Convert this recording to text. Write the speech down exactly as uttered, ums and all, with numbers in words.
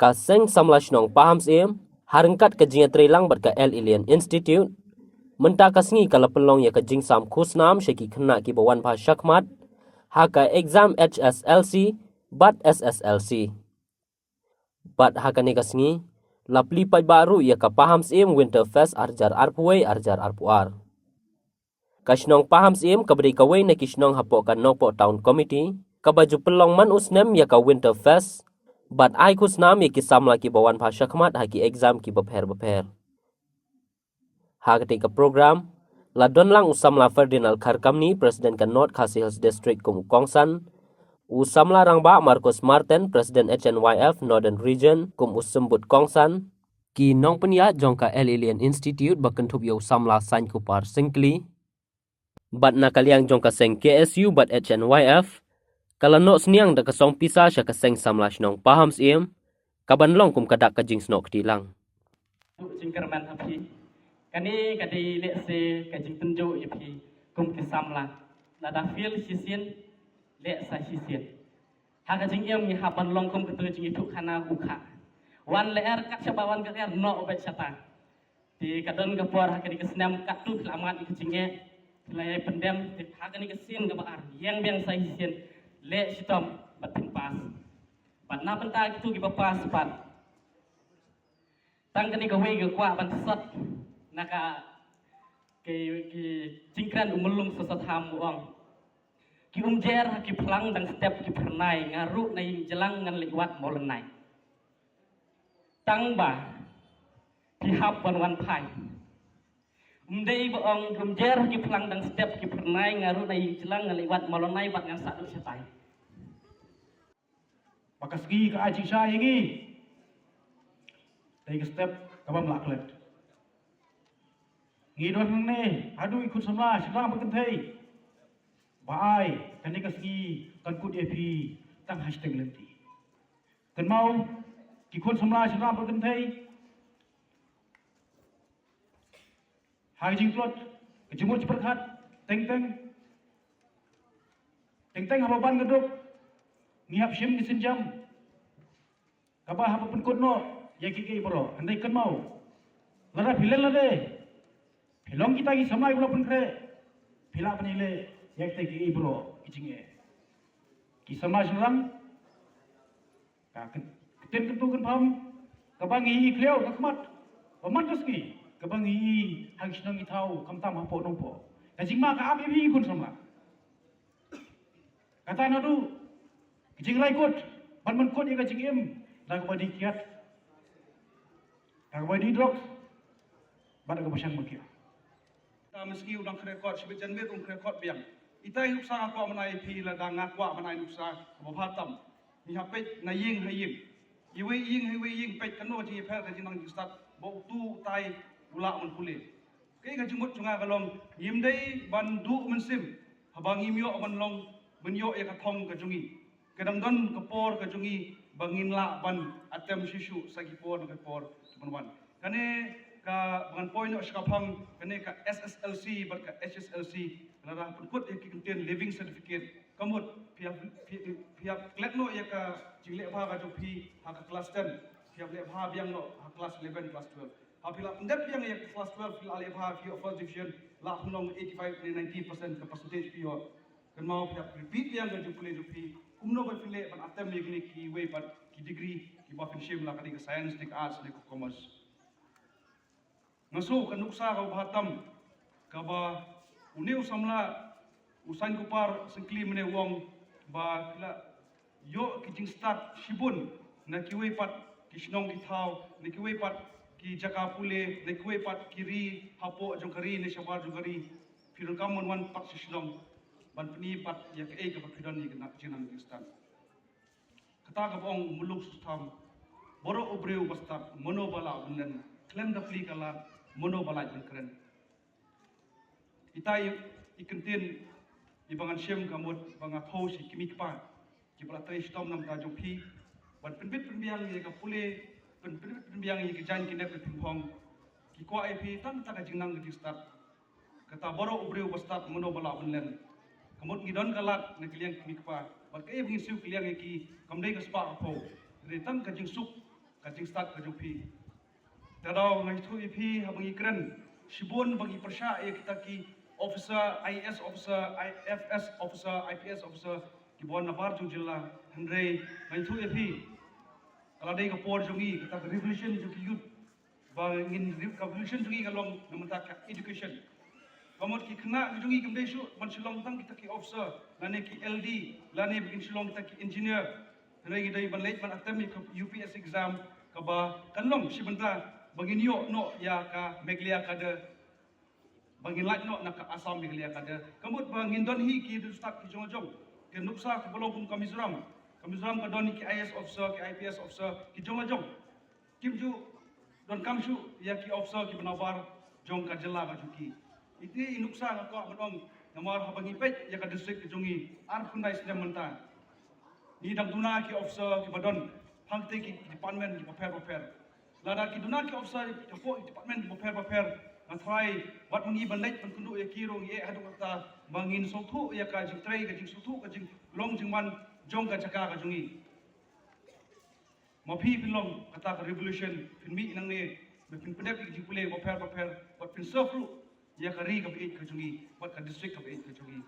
Ka Seng Samla Shnong Pahamsyiem, ha ryngkat ka jingïatreilang bad ka L. Ilian Institute, mynta ka sngi ka la pynlong ïa ka jingsam khusnam sha ki khynnah kiba wan bha shakhmat ha ka exam H S L C bad S S L C. Bad ha kane ka sngi la plie paidbah ruh ïa ka Pahamsyiem Winter Fest ar hajar arphew wei, ar hajar arphew ar. Ka shnong Pahamsyiem kaba dei kawei na ki shnong hapoh ka Nongpoh Town Committee kaba ju pynlong man u snem ïa ka Winter Fest bad ai khusnam ïa ki samla kiba wan bha shakhmat ha ki exam kiba pher bapher. Ha katei ka program la don lang u samla Ferdinand Kharkamni, President ka North Khasi Hills District, kum u kongsan, u samla rangbah Marcus Martin, President H N Y F Northern Region, kum u symbud kongsan, ki nongpynïaid jong ka L. Ilian Institute ba kynthup ïa u samla Sainkupar Syngkli. Bad na ka liang jong ka seng K S U bad H N Y F, ka la noh sniang da ka song pisa sha ka Seng Samla Shnong Pahamsyiem kaban long kum ka dak ka jingsnoh kti lang. Jingkyrmen ha phi. Kane ka dei lehse ka jingtynjuh ïa phi kum ki samla. Lada fail shisien, leh sa shisien. Ha ka jingim ngi hap ban long kum katu jingithuh khana u kha. Wan lyer kat shaba wan ka lyer, noh beit shata. Te ka don ka por ha kane ka snem katto phi la mad ïa ka jingeh, phi la ïai pyndem, te ha kane ka sien kaba ar, ïeng biang sa shisien, leh shitom bad phin pass. Bad na bynta kito kiba pass pat, tang kane kawei ka kwah ban sot na ka, ki, ki jingkren u Myllung Soso Tham u ong, ki umjer ha ki phlang dang step ki phyrnai, nga ruh na ïing jlang ngan leit wad mawlynnai. Tang ba phi hap ban wan phai. Ym dei ba ong ki umjer ha ki phlang dang step ki phyrnai, nga ruh na ïing jlang ngan leit wad mawlynnai bad ngan sah duh shatai. Ba ka sngi ka ai jingshai ïa ngi. Dei ka step kaba ym lah klet. Ngi don hangne haduh i khun samla shynrang bad kynthei. Ba ai kane ka sngi kan kut ïa phi tang ha shiteng lynti. Kynmaw ki khun samla shynrang bad kynthei. Ha ka jingtlot ka jingmut jingpyrkhat, teng teng, teng teng haba ban ka duk ngi hap shim ki sienjam kaba hap pynkut noh ïa kiei kiei baroh. Hynrei kynmaw, lada phi len lade, phi long kita ki samla kiba la pynkhreh, phi lah ban ïaleh ïa kita kiei kiei baroh ki jingeh. Ki samla shynrang, ka ky-, ktien kyntu kynpham kaba ngi ïohi khlieh ka khmat ba man ka sngi kaba ngi ïohi ha ki shnong ki thaw, khamtam hapoh Nongpoh. Ka jingma ka ap ïa phi ki khun samla. Kata naduh ka jingrai kut ban pynkut ïa ka jingim da kaba die kiad, da kaba die drugs bad da kaba shang makia. Ka Mynsngi u dang khreh kot, shibit janmiet un khreh kot biang. Itai nuksa nga kwah ban ai ïa phi, lada nga kwah ban ai nuksa kaba bha tam. Ngi hap peit na ïing ha ïing, iwei ïing ha iwei ïing, peit kano ka jingïapher ka jingnang jingstad ba utu utai u lah ban pule. Kaei ka jingmut jong nga ka long, ngim dei ban duh mynsiem haba ngim ïoh ban long, ban ïoh ïa ka thong ka jong ngi. Ka dang don ka por ka jong ngi ba ngin lah ban attempt shuh shuh sa ki por na ki por kiban wan. Kane kaba ngan poi noh shaphang kane ka S S L C bad ka H S L C, lada pynkut ïa ki kyntien leaving certificate, ka mut phi hap, phi, phi hap klet noh ïa ka jingleh bha ka jong phi ha ka class ten, phi hap leh bha biang noh ha class eleven, class twelve. Ha phi la pyndep biang ïa ka class twelve, phi la leh bha, phi ïoh first division, la pynlong eighty-five ne ninety percent ka percentage phi ïoh. Kynmaw phi hap repeat biang ka jingpule jong phi, kumno ba phi leh ban attempt ïa kine kiwei pat ki degree kiba phin shim, la ka dei ka science ne ka arts ne ka commerce. Nga shu ka nuksa kaba bha tam kaba une u samla u Sainkupar Syngkli mynne u ong ba ki la ïoh ki jingstad shibun na kiwei pat ki shnong ki thaw, na kiwei pat ki jaka pule, na kiwei pat ki ri hapoh jong ka ri ne shabar jong ka ri. Phi donkam ban wan pat sha shnong ban pyni pat ïa kaei kaba phi don ïa ka jingnang jingstad. Kata kaba ong u Myllung Soso Tham, baroh u briew ba stad, mano ba lah ban len, khlem da plie ka lad, mano ba lah ban kren. Itai i kyntien iba ngan shim ka mut ba nga thew sha ki kmie ki kpa kiba la trei shitom na ka bynta jong phi, ban pynbit pynbiang ïa ka pule, pyn-, pynbit pynbiang ïa ka jaiñ ki nep ki pynphong. Ki kwah ïa phi tang kata ka jingnang ka jingstad. Kata baroh u briew ba stad, mano ba lah ban len. Ka mut ngi don ka lad na ka liang ki kmie ki kpa, bad kaei ba ngi siew ka liang ïa ki kam dei ka spah ka phew, ka dei tang ka jingsuk ka jingstad ka jong phi. Te daw nga ïathuh ïa phi haba ngi kren shibun ba ngi pyrshah ïa kita ki officer, I A S officer, I F S officer, I P S officer, kiba wan nabar jong jylla. Hynrei nga ïathuh ïa phi, ka la dei ka por jong ngi, kata ka revolution jong ki youth, ba ngin re-, ka revolution jong ngi ka long na bynta ka education. Ka mut ki khynnah ki jong ngi kim dei shuh ban shu long tang kita ki officer, lane ki L D, lane ba kin shu long kita ki engineer. Hynrei ngi dei ban leit ban attempt ïa ka U P S C exam, kaba kan long shi bynta ba ngin ïoh noh ïa ka Meghalaya cadre, ba ngin lait noh na ka Assam Meghalaya cadre. Ka mut ba ngin don hi ki riewstad ki jong la jong, ki nuksa kiba long kum ka Mizoram. Ka Mizoram ka don hi ki I A S officer, ki I P S officer ki jong la jong. Kim ju donkam shuh ïa ki officer kiba nabar jong ka jylla ka jong ki. Ite i nuksa nga kwah ban ong, namar haba ngi peit ïa ka district ka jong ngi, arphew khyndai snem mynta, ngi dang duna ki officer kiba don hangtei ki department kiba pher bapher. Lada ki duna ki officer hapoh ki department kiba pher bapher, nga tharai wat ma ngi ban leit ban kynduh ïa ki ruh, ngi eh haduh katta ba ngin sngewthuh ïa ka jingtrei, ka jingsngewthuh, ka jinglong jingman jong ka jaka ka jong ngi. Ma phi phin long kata ka revolution, phin mih nangne, ba phin pyndep ïa ka jingpule bapher bapher, bad phin serve ruh ïa ka ri kaba ïeit ka jong ngi, bad ka district kaba ïeit ka jong ngi.